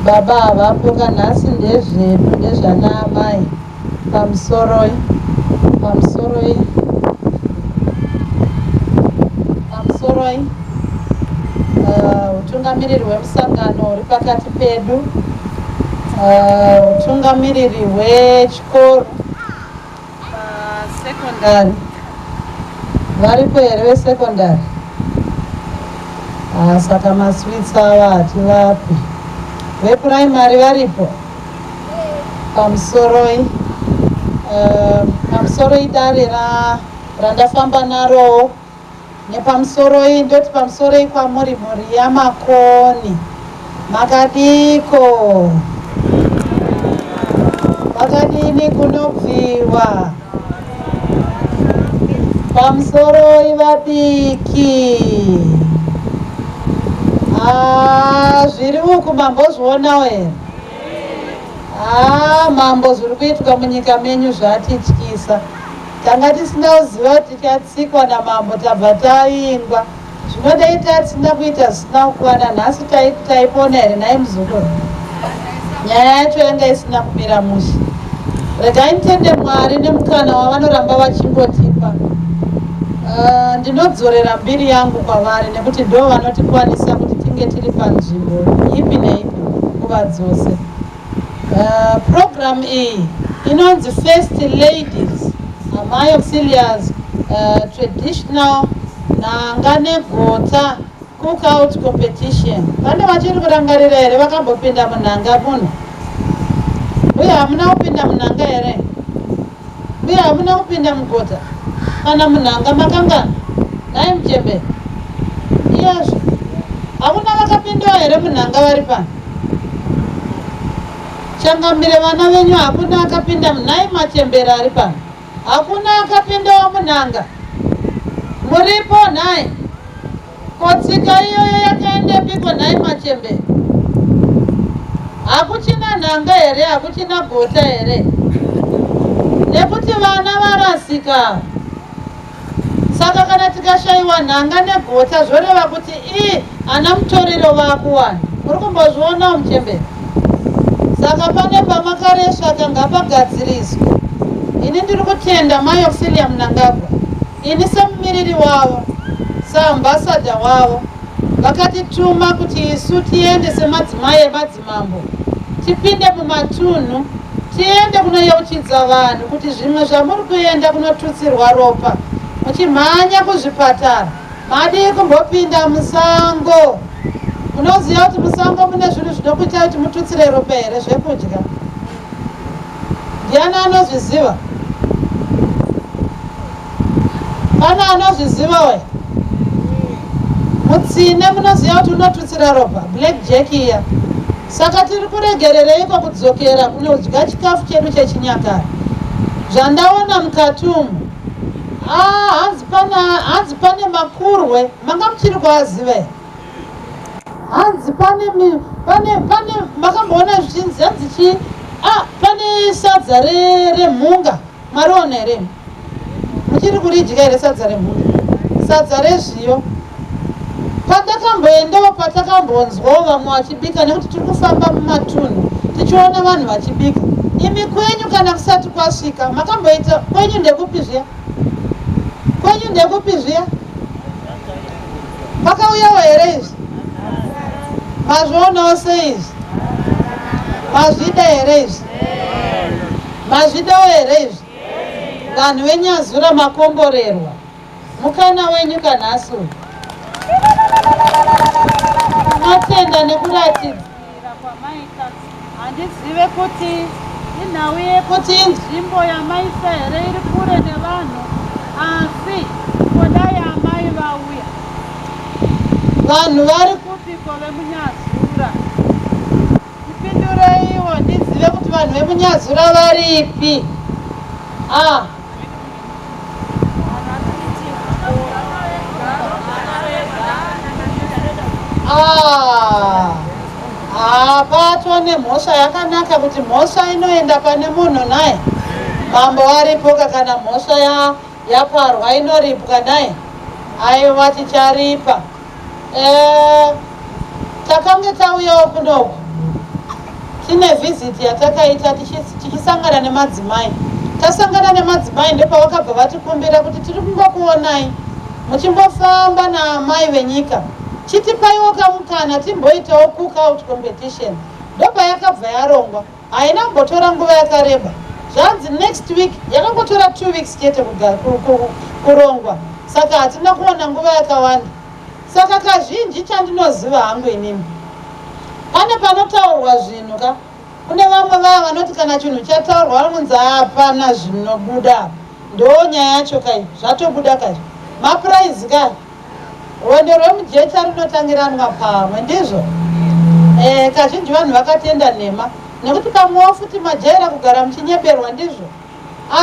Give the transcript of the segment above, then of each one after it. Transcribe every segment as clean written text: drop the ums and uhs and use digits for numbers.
Baba havapo ka nhasi ndezvedu ndezvana amai. Pamusoroi. Pamusoroi. Pamusoroi. Hutungamiriri hwemusangano huri pakati pedu. Hutungamiriri hwechikoro. Secondary varipo here vesekondari? Ah, saka masweets ava hativapi. Vepuraimari varipo? Pamusoroi. Pamusoroi dare randafamba narowo. Nepamusoroi ndoti pamusoroi kwamuri mhuri yaMakoni. Makadiiko? Makadini kunobviwa? Pamusoroi vabiki. Ah, zviri uku mambozvionawo here? Ah, mambo zviri kuitwa munyika menyu zvatityisa. Tanga tisina kuziva kuti tichatsikwa namambo tabva tavingwa. Zvino dai tatisina kuita zvisina kukwana nhasi taipona here nhai muzukuru? Nyaya yacho yanga isina kumira mushe. Regai nditende Mwari nemukana wavanoramba vachingotipa. Ndinodzorera mbiri yangu kwavari nekuti ndo vanotikwanisa kuti tinge tiri panzvimbo ipi neipi nguva dzose. Program iyi inonzi First Ladies Amai Auxilia's Traditional Nhanga Negota Cookout Competition. Pane vachiri kurangarira here vakambopinda munhanga muno? Uye hamuna kupinda munhanga here? Uye hamuna kupinda mugota kana munhanga makangana? Nhai muchembere. Iyazvo. Hakuna vakapindawo here munhanga vari pano? Changamire vana venyu hakuna akapinda nhai machembere ari pano. Hakuna akapindawo munhanga. Muripo nhai? Ko tsika iyoyo yakaendepiko nhai machembere? Hakuchina nhanga here? Hakuchina gota here? Nekuti vana varasika. Saka kana tikashaiwa nhanga negota zvoreva kuti ii ana mutoriro vakuwanda. Muri kumbozvionawo muchembere? Saka pane pamakaresvaka ngapagadziriswe. Ini ndiri kutenda Mai Auxilia Mnangagwa. Ini semumiriri wavo, saambassador wavo, vakatituma kuti isu tiende semadzimai emadzimambo, tipinde mumatunhu, tiende kunoyeuchidza vanhu kuti zvimwe zvamuri kuenda kunotutsirwa ropa muchimhanya kuzvipatara, madii kumbopinda musango? Munoziva kuti musango mune zvinhu zvinokuitai kuti mututsire ropa here zvekudya? Ndiani anozviziva? Pane anozviziva we? Mutsine munoziva kuti unotutsira ropa, black jack iya. Saka tiri kuregerereiko kudzokera kunodya chikafu chedu chechinyakare? Zvandaona mukati umu. Ah, hanzi pane hanzi pane makurwe, manga muchiri kuaziva here? Hanzi pane pane pane makamboona zvichinzi hanzi chii? Ah, pane sadza remhunga. Mariona here? Muchiri kuridya here sadza remhunga? Sadza rezviyo. Pandakamboendawo patakambonzwawo vamwe vachibika nekuti tiri kufamba mumatunhu tichiona vanhu vachibika. Imi kwenyu kana kusati kwasvika makamboita kwenyu ndekupi zviya? Kwenyu ndekupi zviya? Pakauyawo here izvi? Mazvionawo sei izvi? Mazvida here izvi? Mazvidawo here izvi? Vanhu veNyazura makomborerwa. Mukana wenyu kanhasi uyu. Tinotenda nekuratidzira kwamaita. Handizive kuti inhau yekuti inzvimbo yamaisa here iri kure nevanhu asi ko dai amai vauya. Vanhu vari kupiko vemuNyazura? Ndipindureiwo ndizive kuti vanhu vemuNyazura varipi. Ah. Ah. Abatwa nemhosva yakanaka kuti mhosva inoenda pane munhu nhai. Mambo aripoka kana mhosva ya yaparwa inoripwa nhai. Aiwa ticharipa. Eh, takange tauyawo kunoku. Tine visit yatakaita tichisangana nemadzimai. Tasangana nemadzimai ndopavakabva vatikumbira kuti tiri kungokuonai muchimbofamba naamai venyika, chitipaiwo kamukana timboitawo cookout competition. Ndopayakabva yarongwa. Haina kumbotora nguva yakareba, zvanzi next week. Yakangotora 2 weeks chete kurongwa, saka hatina kuona nguva yakawanda. Saka kazhinji chandinoziva hangu inini, pane panotaurwa zvinhu ka, kune vamwe vaya vanoti kana chinhu chataurwa vanonzi hapana zvinobuda. Ndo nyaya yacho kai, zvatobuda kai, mapuraizi kai. Rwendo rwemujecha runotangiranwa pamwe, ndizvo. Kazhinji vanhu vakatenda nhema nekuti pamwewo futi majaira kugara muchinyeberwa, ndizvo.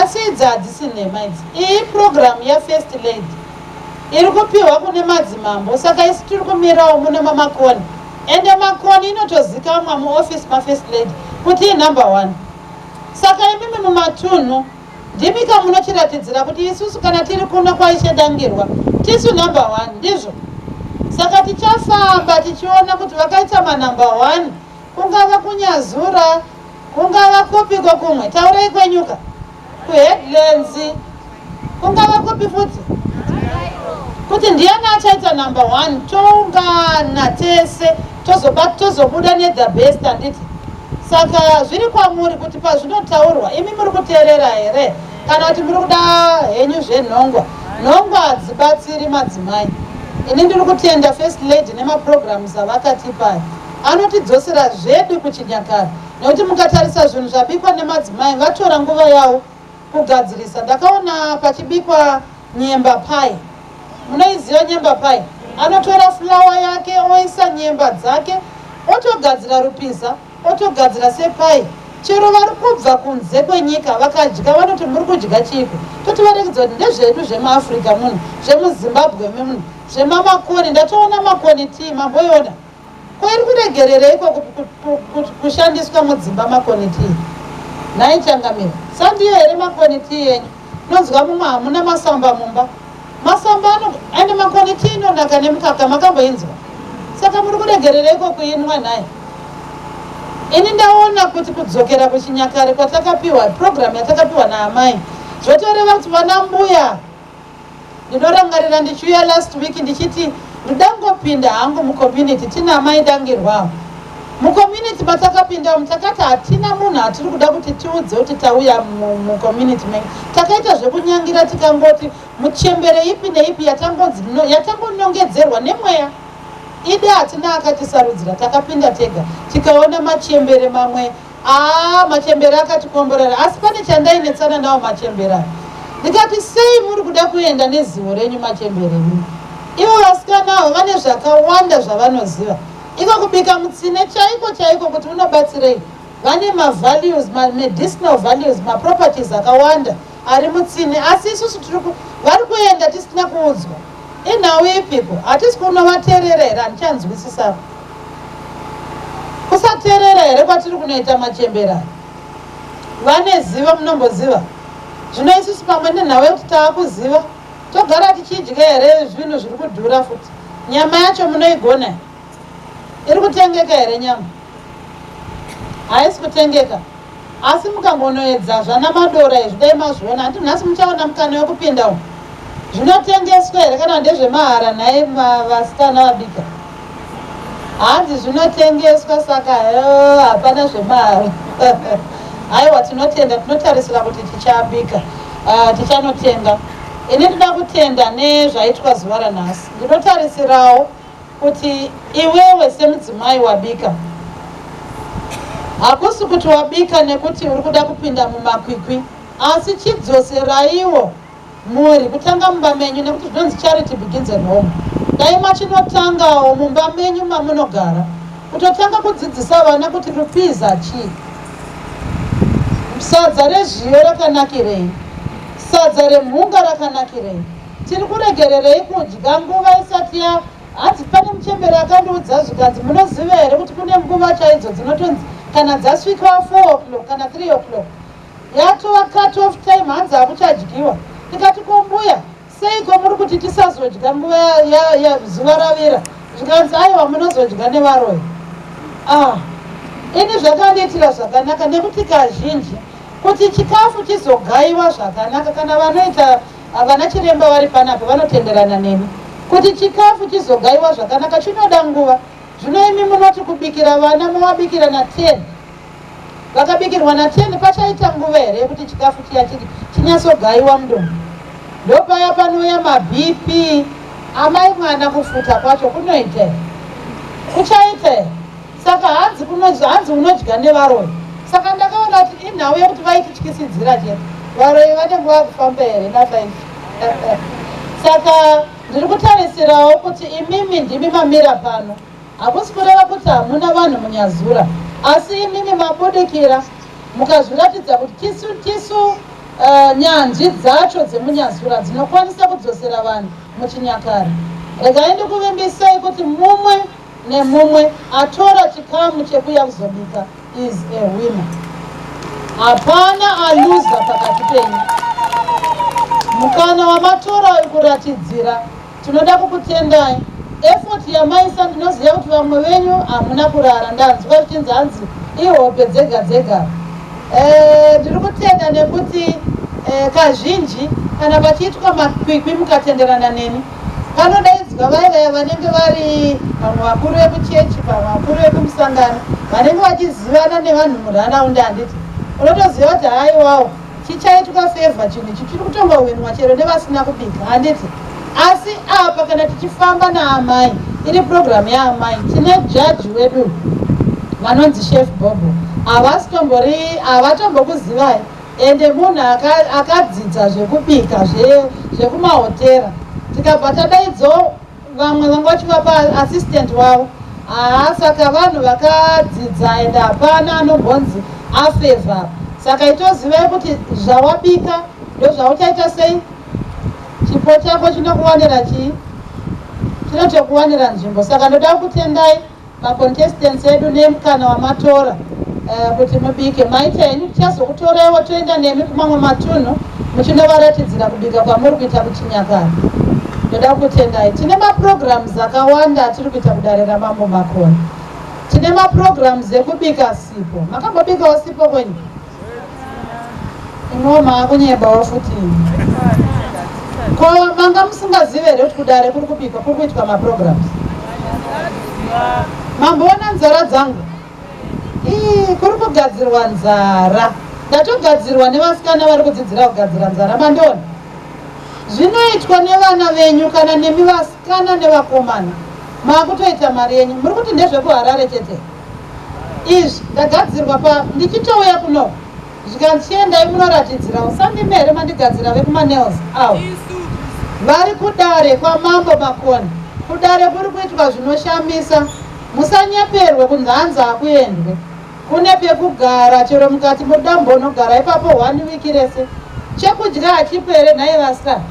Asi idzi hadzisi nhema idzi. Iyi purogiramu yaFirst Lady iri kupiwa kune madzimambo, saka isu tiri kumirawo muno maMakoni. Ende Makoni inotozikamwa muofisi maFirst Lady kuti inumber one. Saka imimi mumatunhu ndimika munochiratidzira kuti isusu kana tiri kuno kwaIshe Dangirwa tisu number one, ndizvo. Saka tichafamba tichiona kuti vakaita manumber one, kungava kuNyazura, kungava kupiko kumwe, taurai kwenyuka, kuHeadlands, kungava kupi futi, kuti ndiani achaita number one. Toungana tese, tozobuda nethe best, handiti? Saka zviri kwamuri kuti pazvinotaurwa imi muri kuteerera here, kana kuti muri kuda henyu zvenhongwa. Nhongwa hadzibatsiri madzimai. Ini ndiri kutenda First Lady nemaprograms avakatipa, anotidzosera zvedu kuchinyakare, nekuti mukatarisa zvinhu zvabikwa nemadzimai, vatora nguva yavo kugadzirisa. Ndakaona pachibikwa nyemba pie. Munoiziva nyemba pie? Anotora fulawa yake, oisa nyemba dzake, otogadzira rupiza, otogadzira sepie. Chero vari kubva kunze kwenyika vakadya vanoti, "Muri kudya chiiko?" Totivarekidza kuti ndezvedu zvemuAfrica muno, zvemuZimbabwe muno, zvemaMakoni. Ndatoona Makoni tea, mamboiona? Ko iri kuregerereiko kushandiswa mudzimba Makoni tea, nhai changamira? Sandiyo here Makoni tea yenyu? Nonzwa mumwe hamuna masamba mumba, masamba ano. Ende Makoni tea inonaka nemukaka, makamboinzwa? Saka muri kuregerereiko kuinwa, nhai? Ini ndaona kuti kudzokera kuchinyakare kwatakapiwa, purogiramu yatakapiwa naamai, zvotoreva kuti vana mbuya. Ndinorangarira ndichiuya last week ndichiti ndidangopinda hangu mucommunity tina amai Dangirwawo. Mucommunity matakapinda umu, takati hatina munhu atiri kuda kuti tiudze kuti tauya mucommunity menyu. Takaita zvekunyangira, tikangoti muchembere ipi neipi yatangonongedzerwa nemweya ide. Hatina akatisarudzira, takapinda tega, tikaona machembere mamwe. Aa, machembere akatikomborera. Asi pane chandainetsana nawo machembere aya, ndikati, "Sei muri kuda kuenda nezivo renyu, machembere imi?" Ivo vasikana avo vane zvakawanda zvavanoziva. Iko kubika mutsine chaiko chaiko kuti unobatsirei, vane mavalues, mamedicinal values, maproperties akawanda ari mutsine. Asi isusu tiri vari kuenda tisina kuudzwa. Inhau ipiko? Hatisi kunovateerera here? Handichanzwisisa. Kusateerera here kwatiri kunoita machembera? Vane zivo, munomboziva. Zvino isusu pamwe nenhau yekuti taakuziva, togara tichidya here zvinhu zviri kudhura futi? Nyama yacho munoigona? Iri kutengeka here nyama? Haisi kutengeka. Asi mukangonoedza zvana madora izvi, dai mazviona. Handi nhasi muchaona mukana wekupinda umu. Zvinotengeswa here kana ndezvemahara, nhai vasikana vabika? Hanzi zvinotengeswa, saka hapana zvemahara. Aiwa, tinotenda, tinotarisira kuti tichabika, tichanotenga. Ini ndinoda kutenda nezvaitwa zuva ranhasi. Ndinotarisirawo kuti iwewe semudzimai wabika, hakusi kuti wabika nekuti uri kuda kupinda mumakwikwi, asi chidzoseraiwo muri kutanga mumba menyu, nekuti zvinonzi charity begins at home. Dai machinotangawo mumba menyu mamunogara, kutotanga kudzidzisa vana kuti rupiza chii, sadza rezviyo rakanakirei, sadza remhunga rakanakirei. Tiri kuregererei kudya nguva isati ya? Hanzi pane muchemberi akandiudza, zvikanzi, "Munoziva here kuti kune nguva chaidzo dzinotonzi kana dzasvika 4 o'clock kana 3 o'clock yatova cut off time?" Hanzi hakuchadyiwa. Ndikati, "Kombuya, seiko muri kuti tisazodya nguva zuva ravira?" Zvikanzi, "Aiwa, munozodya nevaroyi." Ah, Ini zvakandiitira zvakanaka nekuti kazhinji kuti chikafu chizogaiwa zvakanaka, kana vanoita vana chiremba vari panapa vanotenderana neni kuti chikafu chizogaiwa zvakanaka chinoda nguva. Zvino imi munoti kubikira vana movabikira na10, vakabikirwa na10 pachaita nguva here yekuti chikafu chiya chinyatsogaiwa mudumbu? Ndopaya panouya maBP. Amai mwana kufuta kwacho kunoita here? Kuchaita here? Saka hanzi hanzi unodya nevaroyi. Saka ndakaona kuti inhau yekuti vaitityisidzira chete. Varoyi vanenge vakufamba here na5? Saka ndiri kutarisirawo kuti imimi ndimi mamira pano. Hakusi kureva kuti hamuna vanhu muNyazura, asi imimi mabudikira mukazviratidza kuti tisu tisu nyanzvi dzacho dzemuNyazura dzinokwanisa kudzosera vanhu muchinyakare. Regai ndikuvimbisei kuti mumwe nemumwe atora chikamu chekuya kuzobika is a winner. Hapana aluza pakati penyu. Mukana wamatora kuratidzira, tinoda kukutendai. Effort yamaisa, ndinoziva kuti vamwe venyu hamuna kurara. Ndanzwa zvichinzi hanzi ihope dzega dzega. Ndiri kutenda nekuti kazhinji kana pachiitwa makwikwi, mukatenderana neni, panodaidzwa vaya vaya vanenge vari vamwe vakuru vekuchechi, pamwe vakuru vekumusangano vanenge vachizivana nevanhu munharaunda, handiti? Unotoziva kuti haiwawo chichaitwa favour, chinhu ichi chiri kutongohwinwa chero nevasina kubika, handiti? Asi apa kana tichifamba naamai, iri purogiramu yaamai, tine jaji wedu vanonzi Chef Bobo. Havasitombori, havatombokuzivai, ende munhu akadzidza zvekubika zvekumahotera. Tikabva tadaidzawo vamwe vanga vachivapa assistant wavo. Haa, saka vanhu vakadzidza, ende hapana anombonzi afavour. Saka itozivai kuti zvawabika ndozvauchaita sei. Chipo chako chinokuwanira chii? Chinotokuwanira nzvimbo. Saka ndoda kutendai macontestants edu nemukana wamatora kuti mubike. Maita henyu. Tichazokutoraiwo toenda nemi kumamwe matunhu muchinovaratidzira kubika kwamuri kuita kuchinyakare. Ndoda kutendai. Tine maprograms akawanda atiri kuita kudare raMambo Makoni. Tine maprograms ekubika sipo. Makambobikawo sipo kwenyu? Imwo maakunyebawo futi. Ko manga musingazive here kuti kudare kuri kubikwa, kuri kuitwa maprograms? Mamboona nzara dzangu? Ii, kuri kugadzirwa nzara. Ndatogadzirwa nevasikana vari kudzidzira kugadzira nzara. Mandiona? Zvinoitwa nevana venyu kana nemi vasikana nevakomana. Maakutoita mari yenyu. Muri kuti ndezvekuHarare chete izvi. Ndagadzirwa pa ndichitouya kuno, zvikanzi chiendai munoratidzirawo. Sandimi here mandigadzira vekumaNails avo vari kudare kwaMambo Makoni? Kudare kuri kuitwa zvinoshamisa. Musanyeperwe kunzi hanzi hakuendwe. Kune pekugara, chero mukati muda mbonogara ipapo one week rese. Chekudya hachipo here nhai vasikana?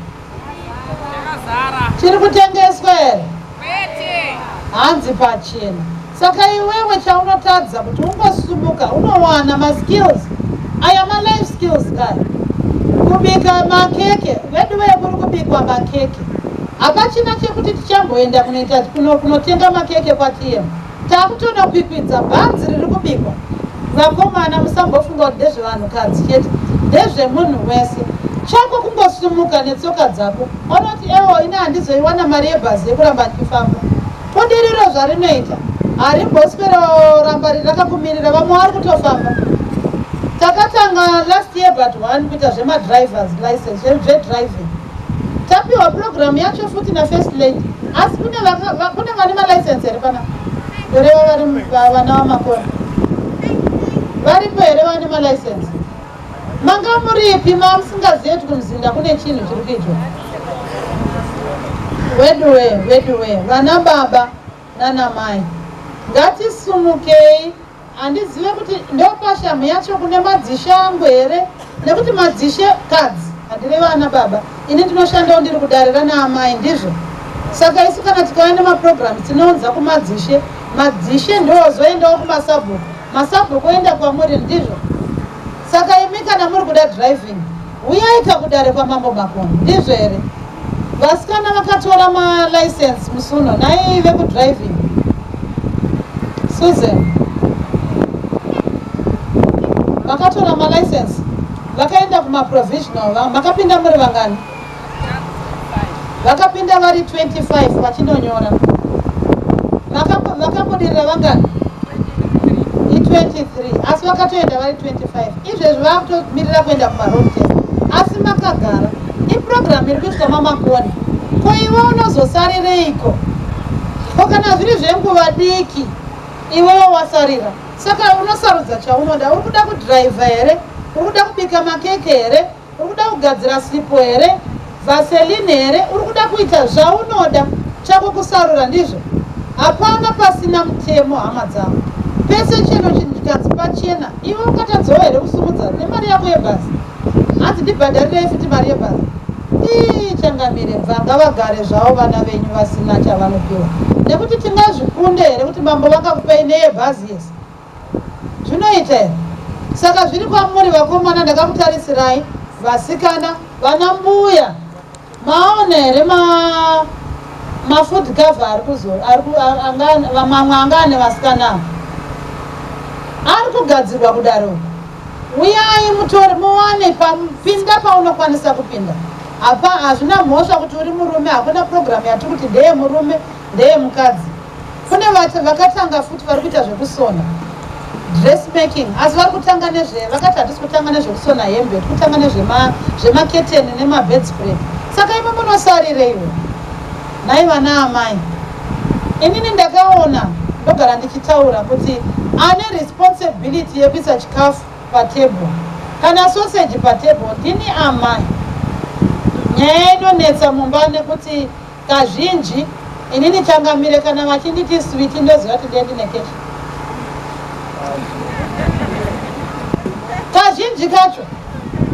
Chiri kutengeswa here? Hanzi pachena. Saka iwewe chaunotadza kuti ungosumuka unowana maskills aya, malife skills kaya, kubika makeke. Vedu veye kuri kubikwa makeke, hapachina chekuti tichamboenda kunoita kunotenga makeke kwaTM. Takutonokwikwidza bhanzi riri kubikwa. Vakomana, musambofunga kuti ndezvevanhukadzi chete, ndezvemunhu wese. Chako kungosumuka netsoka dzako, onoti ewo ine handizoiwana mari yebhazi yekuramba ndichifamba. Budiriro zvarinoita harimbosweroramba rakakumirira. Vamwe vari kutofamba. Takatanga last year but one kuita zvemadrivers license, zvedriving. Tapiwa program yacho futi nafirst lady. Asi kune vane malicense here pana? Kureva vari vana vamakore varipo here vane malicense? Manga muripi mamusingazive kuti kumuzinda kune chinhu chiri kuitwa? Weduwe, weduwe, vana baba nana mai, ngatisumukei. Handizive kuti ndopashamhu yacho kune madzishe angu here, nekuti madzishe kadzi, handireva ana baba. Ini ndinoshandawo ndiri kudare rana amai, ndizvo? Saka isu kana tikauya nemaprograms tinounza kumadzishe, madzishe ndozoendawo kumasabhuku, masabhuku oenda kwamuri, ndizvo? Saka imi kana muri kuda driving, uyaita kudare kwaMambo Makoni, ndizvo here? Vasikana vakatora malicense musuno, nai vekudriving, Susan. Makatora malicense, vakaenda kumaprovisional, makapinda muri vangani? Vakapinda vari 25 vachinonyora. Vakabudirira vangani? I23, asi vakatoenda vari 25. Izvezvi vakutomirira kuenda kumaroad test, asi makagara. Iprogram iri kuitwa maMakoni. Ko iwe unozosarireiko? Ko kana zviri zvenguva diki, iwewo wasarira. Saka unosarudza chaunoda. Uri kuda kudhiraivha here? Uri kuda kubika makeke here? Uri kuda kugadzira sipo here? Vaseline here? Uri kuda kuita zvaunoda, chako kusarura. Ndizvo, hapana pasina mutemo, hama dzangu. Pese chero chinhu chikanzi pachena, iwe ukatadzawo here kusumudza nemari yako yebhazi? Hanzi ndibhadharirei futi mari yebhazi. Ii, changamire, bva ngavagare zvavo vana venyu vasina chavanopiwa, nekuti tingazvikunde here kuti mambo vangakupei neyebhazi yese? Zvinoita here? Saka zviri kwamuri vakomana, ndakakutarisirai vasikana, vana mbuya. Maona here ma mafood cover ari kuzo ari mamwe anga ane vasikana ava ari kugadzirwa kudaro? Uyai mutore, muwane pinda paunokwanisa kupinda. Hapa hazvina mhosva kuti uri murume. Hakuna programu yatiri kuti ndeye murume, ndeye mukadzi. Kune vakatanga futi vari kuita zvekusona, dressmaking, asi vari kutanga nezve, vakati hatisi kutanga nezvekusona hembe, tiri kutanga nezvemaketeni nemabedspread. Saka imi munosarireiwo nhai vana amai? Inini ndakaona, ndogara ndichitaura kuti ane responsibility yekuisa chikafu patable kana sausage patable ndini amai. Nyaya inonetsa mumba nekuti kazhinji inini changamire kana vachinditi sweetie, ndoziva kuti ndiye ndine cash. Kazhinji kacho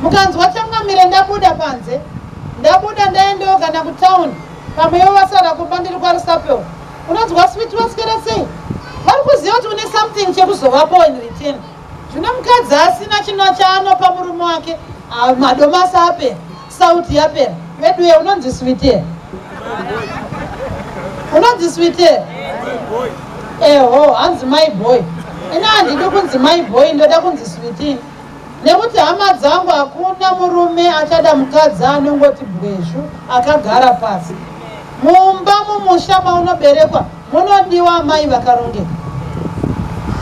mukanzwa changamire ndabuda panze, ndabuda ndaendewo kana kutauni, pamwewo vasara kumba, ndiri kwaRusapewo, unonzwa, "Sweetie, waswera sei?" Vari kuziva kuti une something chekuzovapo in return. Zvino mukadzi asina chino chaanopa murume wake, ah, madomasi apera, sauti yapera, veduye, unonzi sweetie? Unonzi sweetie? Eho, hanzi my boy. Ina handidi kunzi my boy, ndoda kunzi sweetie, nekuti hama dzangu, hakuna murume achada mukadzi anongoti bwezhu akagara pasi mumba. Mumusha maunoberekwa munodiwa amai vakarongeka.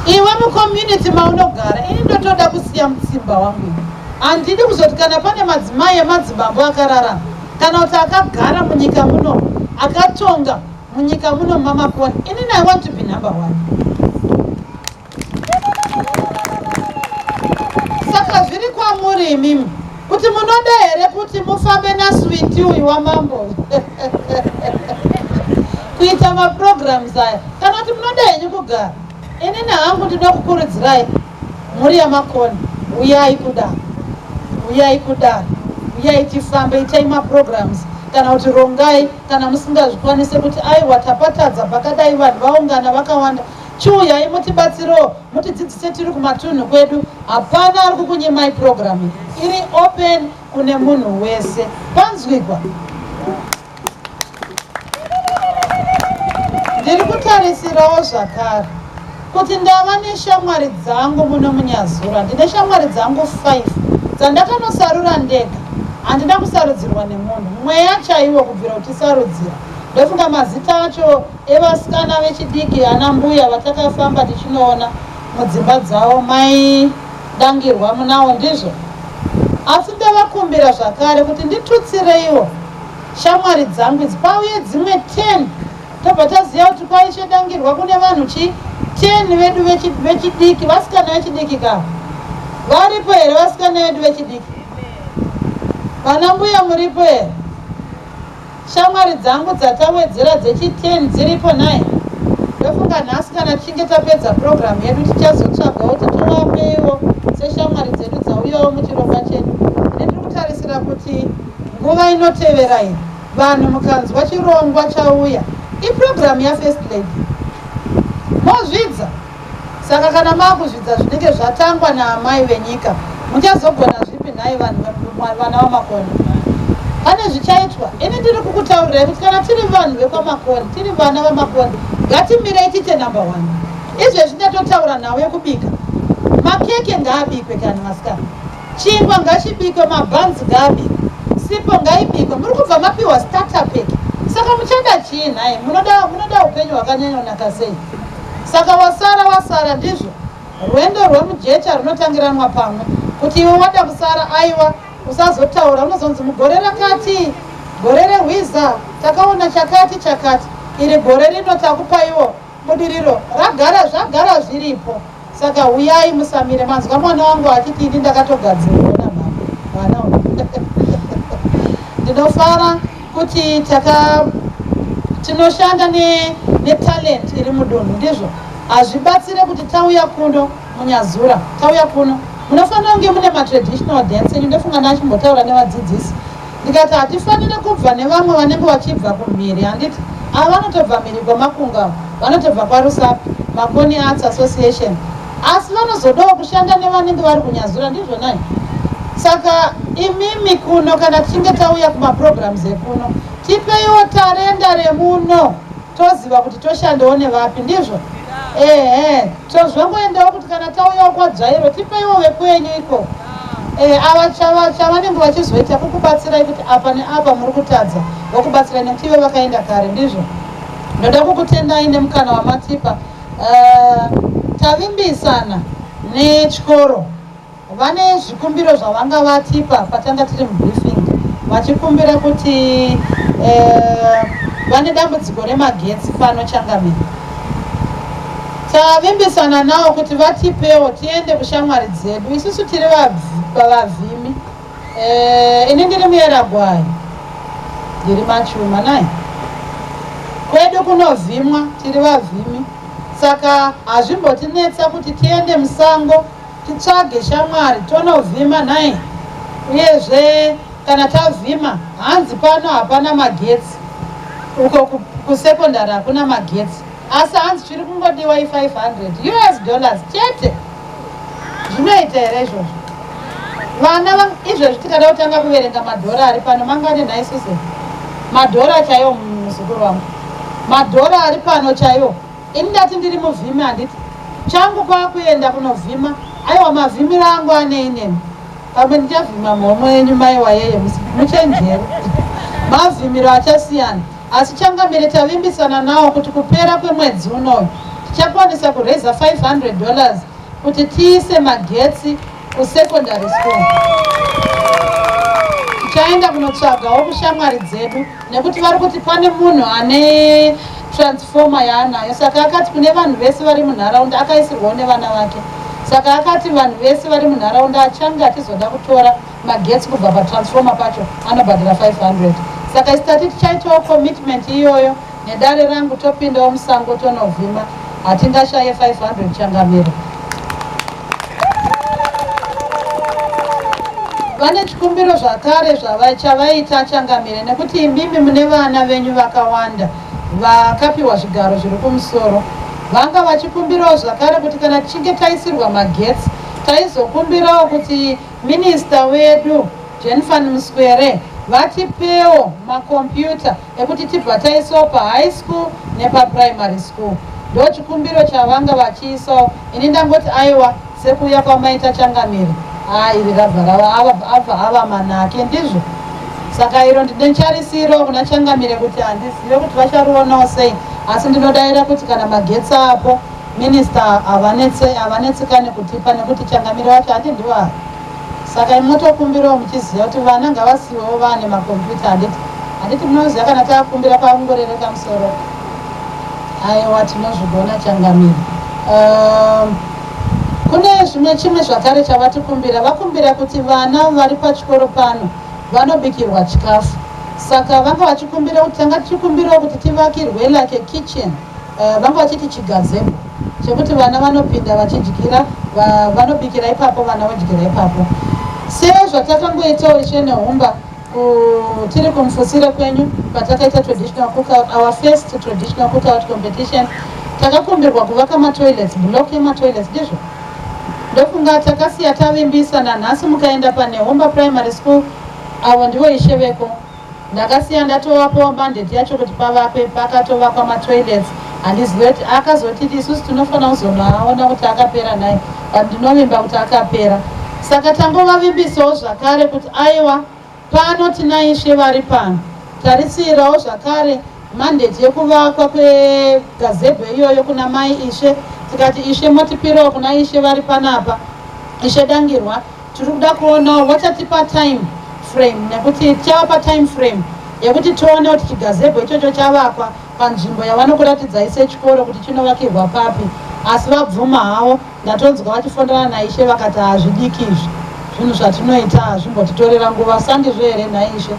Iwe mucommunity maunogara, ini ndotoda kusiya mutsimba wangu ini. Handidi kuzoti kana pane madzimai emadzibambo akararama kana kuti akagara munyika muno, akatonga munyika muno maMakoni, inini I want to be number one. Saka zviri kwamuri imimi kuti munoda here kuti mufambe nasweetie uyu wamambo kuita maprograms aya, kana kuti munoda henyu kugara. Inini hangu ndinokukurudzirai, mhuri yaMakoni, uyai kudaro, uyai kudaro, uyai tifambe. Itai maprograms kana kuti rongai kana musingazvikwanise kuti aiwa, tapatadza pakadai, vanhu vaungana vakawanda, chiuyai mutibatsirewo, mutidzidzise tiri kumatunhu kwedu. Hapana ari kukunyimai. Program iri open kune munhu wese. Panzwikwa? Ndiri kutarisirawo zvakare kuti ndava neshamwari dzangu muno muNyazura. Ndine shamwari dzangu 5 dzandakanosarura ndega, handina kusarudzirwa nemunhu, mweya chaiwo kubvira utisarudzira. Ndofunga mazita acho evasikana vechidiki, ana mbuya vatakafamba tichinoona mudzimba dzavo, mai Dangirwa munawo, ndizvo? Asi ndavakumbira zvakare kuti nditutsireiwo shamwari dzangu idzi, pauye dzimwe 10, tobva taziva kuti kwaIshe Dangirwa kune vanhu chi 10 vedu vechidiki, vasikana vechidiki. Kava varipo here vasikana vedu vechidiki? Vana mbuya muripo here? Shamwari dzangu dzatawedzera dzechi10 dziripo nhai? Ndofunga nhasi kana tichinge tapedza purogiramu yedu tichazotsvagawo kuti tovapeiwo seshamwari dzedu dzauyawo muchirongwa chedu. Ine tiri kutarisira kuti nguva inotevera iyi vanhu mukanzwa chirongwa chauya, ipurogiramu yaFirst Lady, mozvidza. Saka kana maakuzvidza zvinenge zvatangwa naamai venyika, muchazogona zvipi nhai vanhu, vana vaMakoni? Pane zvichaitwa. Ini ndiri kukutaurirai kuti kana tiri vanhu vekwaMakoni, tiri vana vaMakoni, ngatimirei tiite number one. Izvezvi ndatotaura nhau yekubika. Makeke ngaabikwe kani vasikana. Chingwa ngachibikwe, mabhanzi ngaabikwe, sipo ngaibikwe. Muri kubva mapiwa starter pack. Saka muchada chii nhai? Munoda munoda upenyu hwakanyanya kunaka sei? Saka wasara wasara ndizvo. Rwendo rwemujecha runotangiranwa pamwe. Kuti iwe wada kusara aiwa usazotaura unozonzi mugore rakati gore rehwiza takaona chakati chakati iri gore rino takupaiwo budiriro ragara zvagara zviripo saka huyai musamire manzwa mwana wangu achiti ini ndakatogadzirwa namama mwana uyu ndinofara kuti taka tinoshanda netalent ne iri mudunhu ndizvo hazvibatsire kuti tauya kuno munyazura tauya kuno munofanira kunge mune matraditional dance enyu ndofunga ndachimbotaura nevadzidzisi ndikati hatifanire kubva nevamwe vanenge vachibva kumhiri handiti ava vanotobva mhiri kwemakunga vanotobva kwaRusape Makoni Arts Association asi vanozodawo kushanda nevanenge vari kunyazura ndizvo nai saka imimi kuno kana tichinge tauya kumaprograms ekuno tipeiwo tarenda remuno toziva kuti toshandawo nevapi ndizvo ehe tozvangoendawo kuti kana tauyawo kwadzvairo tipeiwo vekwenyu iko eh, ava chavanenge vachizoita kukubatsirai kuti apa neapa muri kutadza vokubatsirai nekuti ive vakaenda kare ndizvo ndoda kukutendai nemukana wamatipa tavimbisana nechikoro vane zvikumbiro zvavanga vatipa patanga tiri mubriefing vachikumbira kuti vane dambudziko remagetsi pano changamire tavimbisana nawo kuti vatipewo tiende kushamwari dzedu isusu tiri vavhimi ini ndiri muyeragwai ndiri machuma nai kwedu kunovhimwa tiri vavhimi saka hazvimbotinetsa kuti tiende musango titsvage shamwari tonovhima nhai uyezve kana tavhima hanzi pano hapana magetsi uko kusekondari hakuna magetsi asi hanzi chiri kungodiwa i500 US dollars chete zvinoita here izvozvo vana izvezvi tikada kutanga kuverenga madhora ari pano mangani nhai Susan madhora chaiwo muzukuru wangu madhora ari pano chaiwo ini ndati ndiri muvhimi handiti changu kwakuenda kunovhima aiwa mavhimiro angu anei nemi pamwe ndichavhima mhomho yenyu mai wayeye muchenjere mavhimiro achasiyana asi changamire tavimbisana nawo kuti kupera kwemwedzi unoyu tichakwanisa kureza 500 dollars kuti tiise magetsi kusecondary school tichaenda kunotsvagawo kushamwari dzedu nekuti vari kuti pane munhu ane transformer yaanayo saka akati kune vanhu vese vari munharaunda akaisirwawo nevana vake saka akati vanhu vese vari munharaunda achange achizoda kutora magetsi kubva patransformer pacho anobhadhara 500 saka isi tati tichaitawo commitment iyoyo nedare rangu topindawo musango tonovhima hatingashaye 500 changamire vane chikumbiro zvakare chavaita changamire nekuti imimi mune vana venyu vakawanda vakapiwa zvigaro zviri kumusoro vanga vachikumbirawo zvakare kuti kana tichinge taisirwa magetsi taizokumbirawo kuti minista wedu Jenfan Muswere vatipewo makombiyuta ekuti tibva taisawo pahigh school nepaprimary school ndo chikumbiro chavanga vachiisawo ini ndangoti aiwa sekuuya kwamaita changamire a iri rabva rava abva ava manake ndizvo saka iro ndinecharisiirawo kuna changamire kuti handizive kuti vacharionawo sei asi ndinodayira kuti kana magetsi apo minista havanetsekane kutipa nekuti changamire wacho handi ndivo saka imotokumbirawo muchiziva kuti vana ngavasiwewo vane makombiyuta handiti handiti munoziva kana takumbira kwakungorereka musoro aiwa tinozvigona changamire kune zvimwe chimwe zvakare chavatikumbira vakumbira kuti vana vari pachikoro pano vanobikirwa chikafu saka vanga vachikumbira kuti tanga tichikumbirawo kuti tivakirwe like a kitchen vanga vachiti chigazebo chekuti vana vanopinda vachidyira vanobikira ipapo vana vodyira ipapo sezvatakangoitawo ishe nehumba tiri kumufusire kwenyu patakaita traditional cookout our first traditional cookout competition takakumbirwa kuvaka matoilets block yematoilets ndizvo ndofunga takasiya tavimbisa nanhasi mukaenda panehumba primary school avo ndivo ishe veko ndakasiya ndatovapawo mandate yacho kuti pavakwe pakatovakwa matoilets. Handizive kuti akazotiti isusu tinofanira kuzomaona kuti akapera nhai, but ndinovimba kuti akapera. Saka tangovavimbisawo zvakare kuti aiwa pano tina Ishe vari pano. Tarisirawo zvakare mandate yekuvakwa kwegazebo iyoyo kuna mai Ishe, tikati Ishe motipirawo kuna Ishe vari panapa, Ishe Dangirwa. Tiri kuda kuonawo vachatipa time frame, nekuti tichavapa time frame yekuti tione kuti chigazebo ichocho chavakwa panzvimbo yavanokuratidzai sechikoro kuti chinovakirwa papi. Asi vabvuma havo, ndatonzwa vachifonderana naIshe vakati hazvidiki izvi, zvinhu zvatinoita hazvimbotitorera nguva. Sandizvo here nhai Ishe?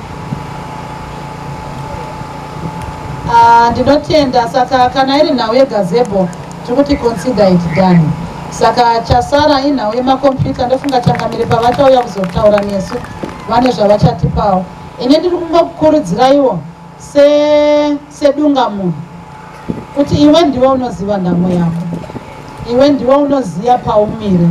Ndinotenda. Saka kana iri nhau yegazebo tiri kuti consider it done. Saka chasara inhau yemakombiyuta, ndofunga changamire pavachauya kuzotaura nesu vane zvavachatipawo. Ini ndiri kungokukurudziraiwo sedunga munhu kuti iwe ndiwe unoziva nhamo yako, iwe ndiwe unoziva paumire,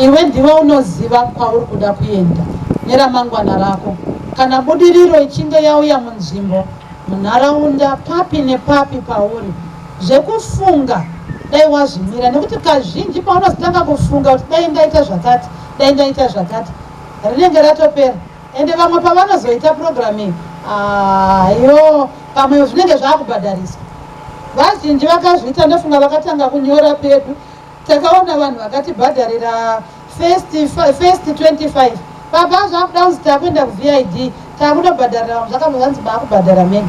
iwe ndiwe unoziva kwauri kuda kuenda neramangwana rako. Kana budiriro ichinge yauya munzvimbo, munharaunda, papi nepapi pauri, zvekufunga dai wazvimira, nekuti kazhinji paunozotanga kufunga kuti dai ndaita zvakati, dai ndaita zvakati, rinenge ratopera. Ende vamwe pavanozoita program iyi, ayo pamwe zvinenge zvakubhadhariswa. Vazhinji vakazviita, ndofunga vakatanga kunyora pedu, takaona vanhu vakatibhadharira first 25 papa zvakuda kunzi takuenda kuVID, takutobhadharira vamwe, zvakabva zvanzi maakubhadhara mega.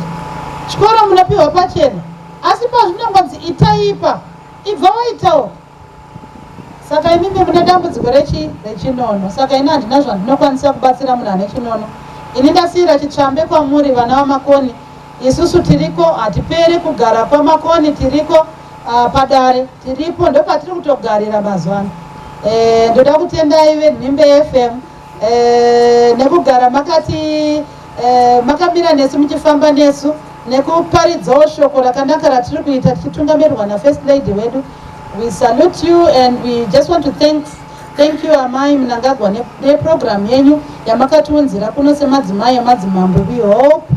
Chikoro munopiwa pachena, asi pazvinongonzi itaipa, ibva waitawo. Saka imimi mune dambudziko rechi rechinono. Saka ini handina zvandinokwanisa kubatsira munhu ane chinono. Ini ndasiira chitsvambe kwamuri vana vaMakoni. Isusu tiriko, hatiperi kugara kwaMakoni, tiriko padare, tiripo, ndopatiri kutogarira mazuva ano. Ndoda kutendai veNhimbe FM nekugara makati makamira nesu, muchifamba nesu nekuparidzawo shoko rakanaka ratiri kuita tichitungamirirwa naFirst Lady wedu. We salute you and we just want to thank you Amai Mnangagwa neprogram yenyu yamakatiunzira kuno semadzimai emadzimambo. We hope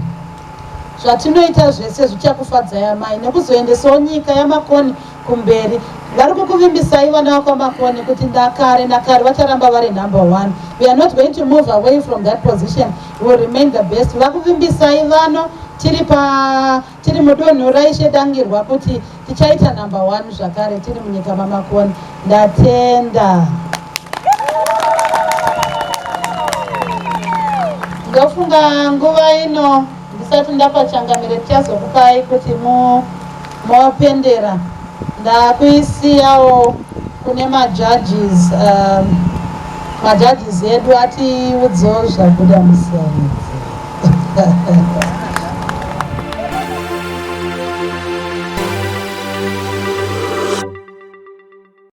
zvatinoita zvese zvichakufadzai amai, nekuzoendesawo nyika yaMakoni kumberi. Vari kukuvimbisai vana vakwaMakoni kuti ndakare nakare vacharamba vari number one. We are not going to move away from that position, we will remain the best. Vakuvimbisai vano tiri pa tiri mudunhu raIshe Dangirwa kuti tichaita number one zvakare tiri munyika maMakoni. Ndatenda. Ndofunga nguva ino ndisati ndapa changamire tichazokupai kuti mowapendera, ndakuisiyawo kune majudges, majudges edu atiudzewo zvabuda musarudzo.